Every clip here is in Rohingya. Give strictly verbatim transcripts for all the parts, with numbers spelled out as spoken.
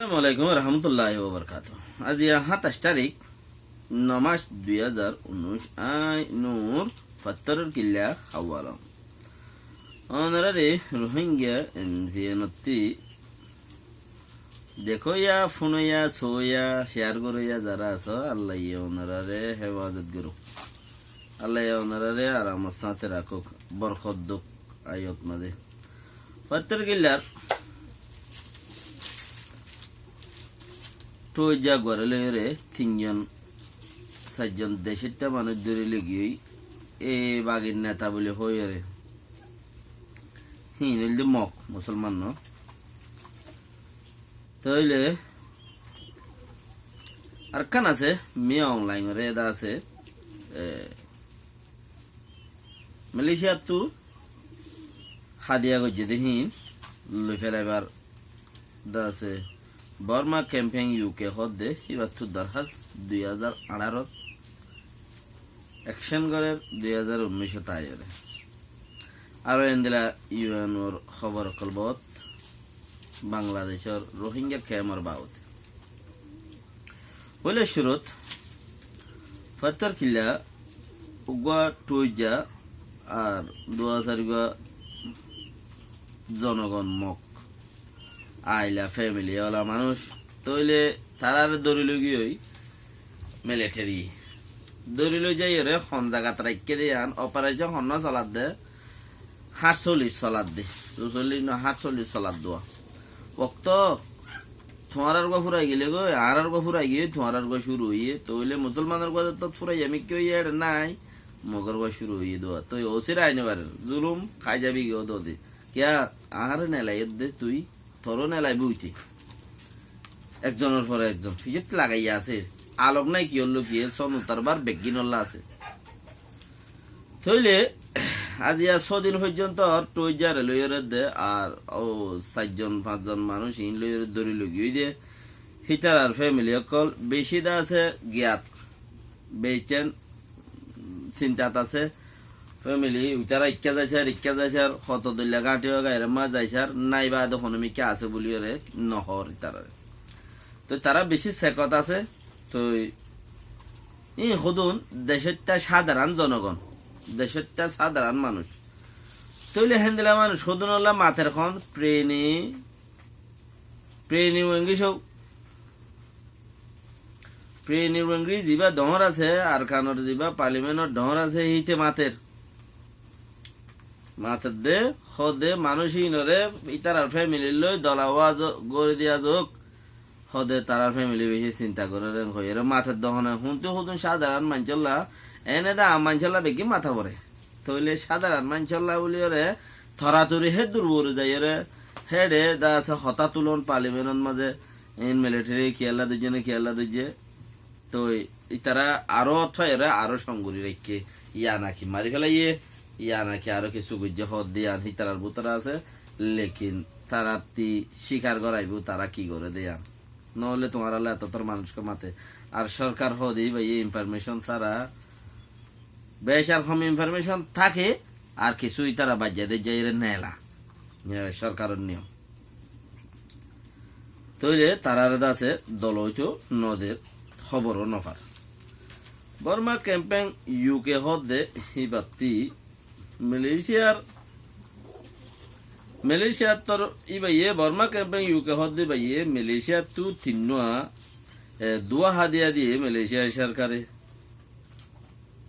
Assalamu alaikum warahmatulláhi wabarakátuhu. Aijja háñtaic tarík, no mac, dui házar unnúic, añí Nur, Fattoror Killa, Hawalong. Onoráre Rohingya N G O ottú dekóiya, fúnoiya, sóiya, share goróiya zará asó, Allaye onoráre hefazot gorouk. Allaye onoráre aramor sáñte rakók, borkot douk aiyót mazé. Fattor Killar Tuijja goré loiyóre tin zon, sair zon decóitta manúic dóri loi giyói, e bagir neta buli hoiyóre. Híin óilde Mok, musolman no. Tóile arekkán asé, Min Aung Hlaing ore eda asé, e, Malaysiattú hádiya goijjé de híin loi felaibar de asé. Burma Campaign U K hoódde híbattú dorhás dui házar añçárot, action gorér dui házar unnúicot aiyóre. Aró endilla U N or hóbor ókkol boóut Bangladecór Rohingya camp or babote. Óile cúrut Fattor Killa uggúa Tuijja ar dua sairgúa zonogon Mok aila family ola manúic. Tóile taráre dóri loi giyói military. Dóri loi zaiyóre hon zagat raikké de yián operation honnúa soladde, háñtsollic soladde. Dui sollic no, háñtsollic soladde. Uá okto tuáñrár gua furai gilé goi, añárár gua furai giyé, tuáñrár gua cúru óiye. Tóile musolmanor gua zeto furaiya mikká óiye, éçe nái, Mogor gua cúru óiye de. Toi O C r ain no farer, zulum hái zabi goi de. Kiyá, añáre nelaiyé de tui, toró nelaibóu te. Ekzonor fore ekzon, fisót lagaiya asé. Alok nái ki óillo ki, e son utarbar beggín olla asé. Tóile aijja só din foijjonto Tuijjare loiyóre de, ar ó sair zon, fañs zon manúic iín loiyóre dóri loi giyói de. Hítarar family ókkol bicí de asé giyat, beiccén sintat asé. Family uitará ikká zaisar, ikká zaisar, hoto dóilla gáñthi ói gairé mazé zaisar, nái baade honó mikká asé buliyóre nohór ítarare. Toi tará bicí sekot asé. Toi íin hodún decóitta sádaran zonogon, decóitta sádaran manúic. Tóile héndilla manúic hodúnolla mater hon, Prini, Prini Wengi só, Prini Wengi zibá dhoóñr asé, Arkanor zibá parliamentor dhoóñr asé, híte mater. Mater de, hoó de manúic íinore, ítarar family loi dola waz gorí diya zouk. Hoó de tarár family bicí sinta gorér en hoiyóre mater de hone. Húntu hodún sádaran maincólla, ene de am maincólla beggín mata foré. Tóile sádaran maincólla buliyóre toratori hé dur bóri zaiyóre, héçe de asé hotá tulon parliamentor mazé, en military kiyólla doijjé né kiyólla doijjé. Toi ítara aró otfaiyóre aró cómguri raikké, ya naki mari félaiye, ya naki aró kessú goijjé hoó de yián hítarar bútore asé, lekin tarattí cíkar goraibóu tará ki goré de yián. Noóile tuáñralla etotor manúic ke mate. Ar sorkar hoó de íbaye information sára, becár hom information táke, ar kessú ítara baijja de zaiyóre nela. E, sorkaror niyom. Tóile taráre de asé dol óito noder, hóbor ó nofar. Burma Campaign U K hoó de híbattí Malaysiar, Malaysiattor íbaye, Burma Campaign U K hoó de íbaye Malaysiattú tinnúa, e, duwa hádiya diye Malaysia sorkare.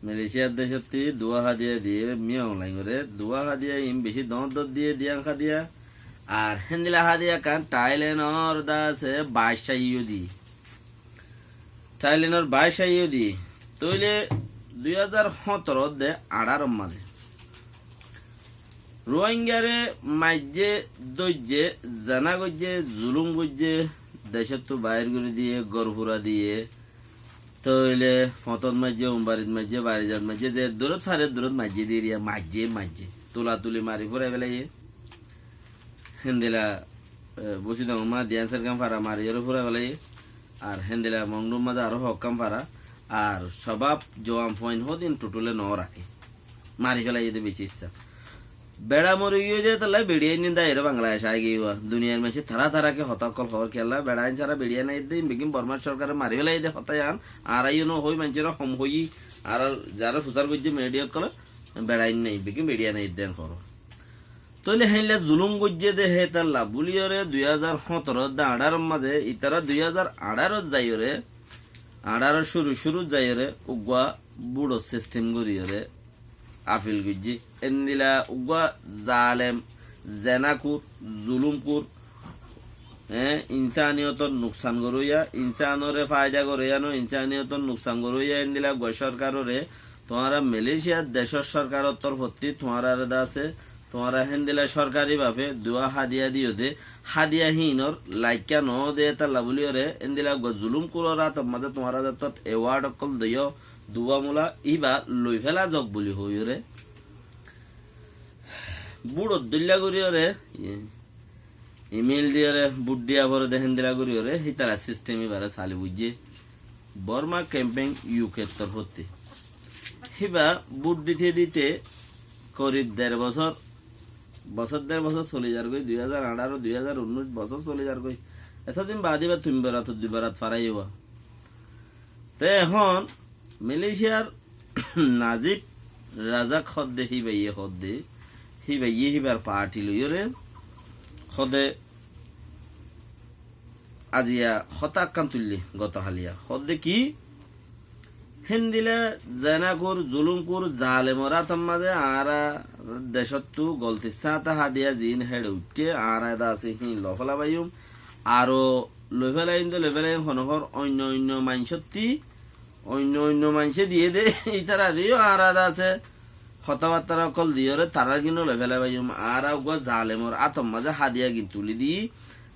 Malaysiar decótti duwa hádiya diye Min Aung Hlaingore, duwa hádiya iín bicí dóñr dóñr diye, diyan hádiya. Ar héndilla hádiya ekkán Thailandor de asé baccaiyó diye. Thailandor baccaiyó diye. Tóile dui házar hóñtoro de añçáror mazé Ruáingare maijjé, dóijje, zena goijje, zulúm goijje, decóttu bair gorí diye, gór fura diye, tóile foñtot maijjé, umbarit maijjé, barizat maijjé, ze durot fare durot maijjé diriya, maijjé, maijjé. Tulatuli mari furai félaiye. Héndilla, e, Busidongor mazé diyan serkan fara mariyóre furai félaiye. Ar héndilla Mongdur mazé aró hokkán fara. Ar sobab juwan fuain hodin tutule no raké. Mari félaiye de beci issá. Beça mori giyói de hétolla beçiyain dháiyore Bangladec aái giyói. Duniyair maincé tará tará ki hotá ókkol hoór kiyólla, beçain sára beçiya nai de, beggín Bormar sorkare mari félai de hotá yián, añára yó no hoói, maincére hom hoiyí, añárar zará fusár goijjé midiya ókkole, beçain nai, beggín beçiya nai de hoór. Tóile héinla zulúm goijjé de hétolla bóliyoré dui házar hóñtoro de añçáror mazé, itará dui házar añçárot zaiyoré, añçáror cúru cúrut zaiyoré, uggúa búçor sistem goríyoré, afil goijjé. Endila uggúa zalem, zenakur, zulumkur, e, insaniyotor nuksan goróiya, insanoré faida goróiya no, insaniyotor nuksan goróiya, endila uggúa sorkaroré, tuáñra Malaysiar decór sorkaror torfottí tuáñraré de asé, tuáñra héndila sorkari bafe duwa hádiya diyó de, hádiya hínor laikká no de, hétolla bóliyoré, héndila uggúa zulumkuror átor mazé tuáñra de tót eward ókkol diyó, duwa mula, íba loi féla zok buli hoiyóre, búçot dóilla goríyoré, i-, imel diyoré, bút diya fore de héndila goríyoré, hítara sistem íbaré sali buijjé. Borma kempein yukor torfottí. Híba bút dite dite korib der bosór, bosór der bosór soli zargói, dui házar añçáro, dui házar unnúic bosór soli zargói. Etodin baade íba tin berat, dui berat farai óibo. Te ehón Malaysiar Najib Razak hoó de, híbaye hoó de, híbaye híbar parti loiyóre hoó de, aziya hotá ekkán tuillé goto háliya. Hoó de ki, héndila zenakur, zulumkur, zalemor átor mazé añára decóttu goltir sáñte hádiya ziín héçe uiththé, añára de asé híin loi féla faiyum. Aró loi félaiyum de loi félaiyum, honókor oinno oinno maincótti, oinno oinno maincé diyé de, ítararé yó añára de asé hotábattára ókkol diyoré tarár gín loi félai faiyum. Añára uggúa zalemor átor mazé hádiya gín tuli di,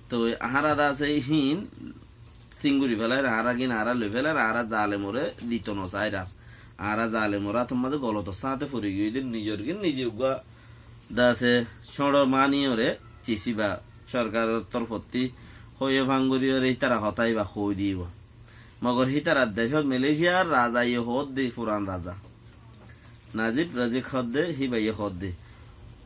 toi añára de asé híin sin gorí félair, añára gín añára loi félair, añára zalemoré dito no sair ar. Añára zalemor átor mazé golotor sáñte fori giyói de, nizor gín nize uggúa de asé cóñço maniyoré cisiba sorkaror torfottí hoiyé fang goríyoré ítara hotá íba hoói diyé. Mogor hítarar decót Malaysiar razaye hoó de, furan raza. Najib Razak hoó de, híbaye hoó de.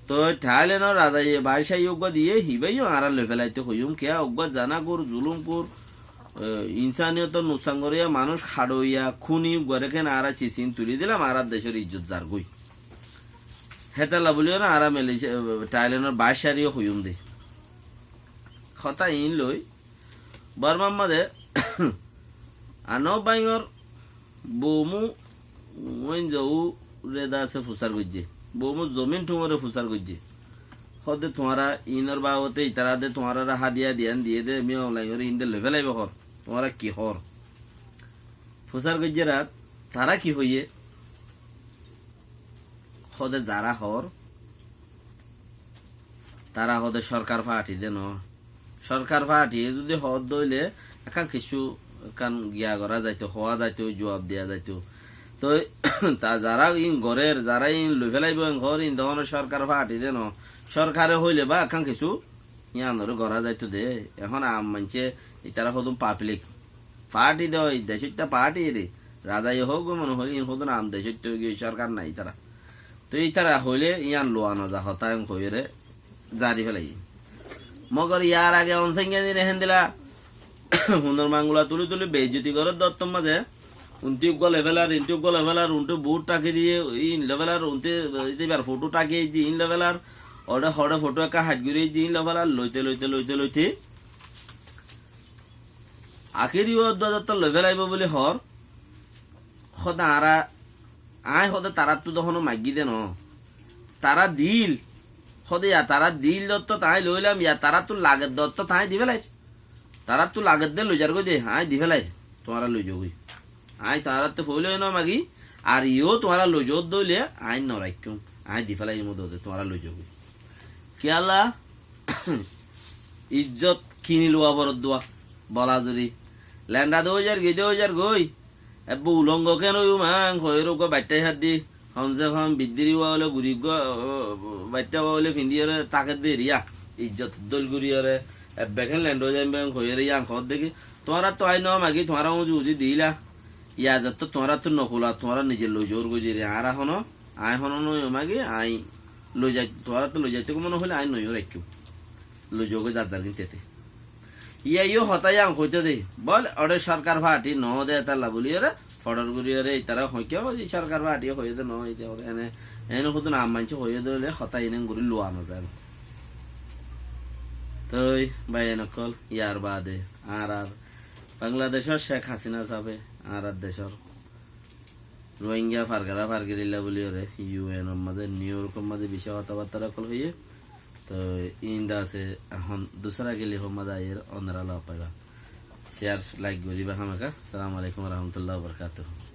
Toi Thailenor razaye baicá uggúa diyé, híbaye yó añára loi félaito hoiyúm, kiyá uggúa zenakur, zulumkur, e, insaniyotor nuksan goróiya, manúic haçoiya, kúni uggúare ken añára cisin tuli dilam, añárar decór ijjot zargói. Hétolla bóliyoré añára Malaysia, e, Thailenor baicáre yó hoiyúm de. Hotá iín loi, Bormar mazé Anó Baingor Bomu Wenzauré de asé fusár goijjé. Bomu zomin thumoré fusár goijjé. Hoó de tuáñra iínor babote itará de tuáñraré hádiya diyan diyé de, mi online ore iín de loi félaibo hoór. Tuáñra ki hoór? Fusár goijjé rat, tará ki hoiyé? Hoó de zará hoór, tará hoó de sorkar fathi de noó. Sorkar fathiye zudi hoó de óile ekkán kessú ekkán giya gorá zaito, hoó zaito, juab diya zaito. Toi ta zará iín gorér, zará iín loi félaibo en hoór, iín de honó sorkar fathi de noó. Sorkare hoile ba ekkán kessú yíanoré gorá zaito de. Ehón am maincé itará hodún pablik. Fathi de ói, decóitta fathi de. Razaye hoók goi mone hoilé iín hodún am decóitta ói giyói, sorkar nai itará. Toi ítara hoilé yían luwa no za hotá en hoiyóre zari félaiye. Mogor yar age Onsainga dine héndila hunor mangula tuli tuli beizzoti gorér de ottór mazé. Untí uggúa loi félar, intí uggúa loi félar, untí bút thaki diye, iín loi félar, untí ibar fothó thaki diye, iín loi félar, oçé hoçé fothó ekká hac gorí diye, iín loi félar, loite loite loite loite. Akéri uwá dua zatta loi félaibo buli hoór. Hoó de añára, aññí hoó de taráttu de honó maiggí de noó. Tará diíl, hoó de ya tará diíl de ottót aññí loilam, ya taráttu lager de ottót aññí di félair. Taráttu lager de loizar goi de, aññí di félair, tuáñra loizogói. Aññí tuáñrattú foóila yó no magi, ar yó tuáñra loizogói de óile aññí no raikkúm, aññí di félaiyum de, tuáñra loizogói. Kiyólla? Ijjot kini luwa foredde, bola zuri. Lenda de óizar goi, de óizar goi. Ebbe ulongo ken óiyum aññí hoiyóre uggúa baiththá haddi. Hom se hom biddíri uwá óile guri uggúa, o, o, baiththá uwá óile findíyore tákedde eriya. Ijjot dóil goríyore, ebbe ken lenda óizar goi hoiyóre yían hoódde ki. Tuáñrattú aññí no magi, tuáñra uñzi uñzi diíla. Yá zettó tuáñrattú no kula, tuáñra nize loizoór goi zeri, añára honó, aññí honó no magi, aññí Loi zai, tuáñrattú loi zaitó goi mone hoilé aññí noiyó raikkúm. Loi zogói zar zar gín tete. Yíaiyó hotá yián hoitó de. Bóle, óre sorkar fathi noó de etalla buli óre, fodor gori óre, itará hoikkó, ói sorkar fathi hoiyé de noó, ite óre, ene, ene hudun am maincé hoiyé de óile, hotá inen gori luwa no zai. Toi, báiyain ókkol, yar baade, añárar Bangladecór Sheikh Hasina sábe, añárar decór Rohingya fargara fargirilla buli óre U N or mazé, New York or mazé beci hotábattá ókkol hoiyé. Toi, inda asé, ehón dusra gili hó mazé aiyér, onora log faiba. Share, like goriba hámaka. Assalamu alaikum wa rahmatullahi wa barakatuhu.